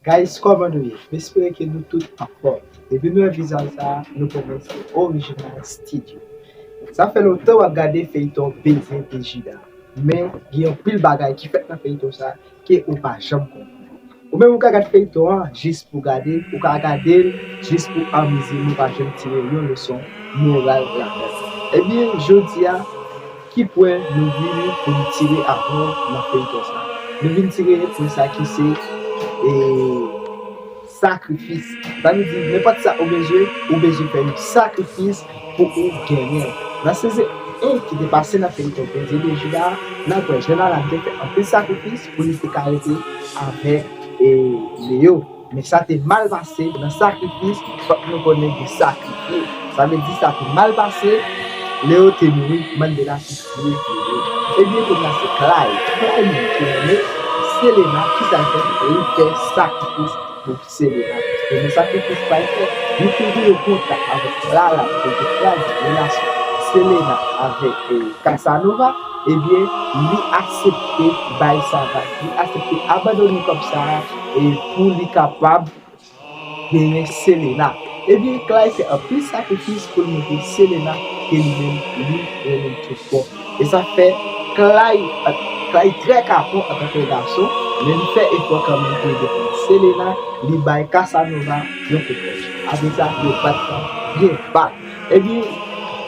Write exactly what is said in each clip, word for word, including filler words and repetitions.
Guys, kòman nou ye? M espere ke nou tout anfòm. Depi nou wè vizaj sa, nou konnen se Original Studio. Sa fè lontan w ap gade feyton Beze de Jida. Men, gen anpil bagay ki fèt nan feyton sa ke ou pa janm konprann. Ou menm ou ka gade feyton an jis pou gade, ou ka gade l jis pou anmize, men ou pa janm tire yon leson moral ladan. Ebyen, jodi a, ki pwen nou vini pou n tire avè w nan feyton sa? Nou vin tire pwen sa ki se, e, sakrifis. Sa vle di, nenpòt sa ou bezwen, ou bezwen fè yon sakrifis pou ou genyen. Nan sezon en ki te pase nan feyton Beze de Jida, n ap wè Jean Alain te fè anpil sakrifis pou li te ka rete avèk, e, Leo. Men sa te mal pase nan sakrifis, fòk nou konnen gen sakrifye. Sa vle di sa te mal pase, Leo te mouri, Mandela te tiye Leo. Ebyen, kounye a se Clay. Clay menm ki renmen Selena, kisa l fè? Li fè sakrifis pou Selena. E men sakrifis Clay fè, li te gen yon kontra avèk Lala pou te kraze relasyon Selena avèk, e, Casanova. Ebyen, li aksepte bay sa vag, li aksepte abandone kòb sa a, e pou li kapab genyen Selena. Ebyen, Clay fè anpil sakrifis pou l montre Selena ke li menm, li renmen l tout bon. E sa fè Clay, Clay trè kapon antanke gason, men li fè efò kanmenm pou l defann Selena, li bay Casanova yon kout wòch. Apre sa, yo bat tan byen bat. Ebyen,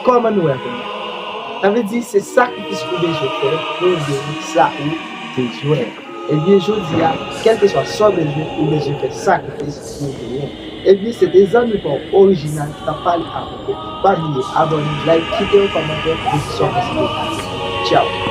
kòman nou wè kounye a? Sa vle di se sakrifis ou bezwen fè pou w genyen sa ou bezwen. Ebyen, jodi a, kèlkeswa sa w bezwen, ou bezwen fè sakrifis pou w genyen. Ebyen, se te zanmi pa w Original ki t ap pale avèk ou. Pa bliye abòne, like, kite yon kòmantè, pou di sa w panse de sa. Tchaw!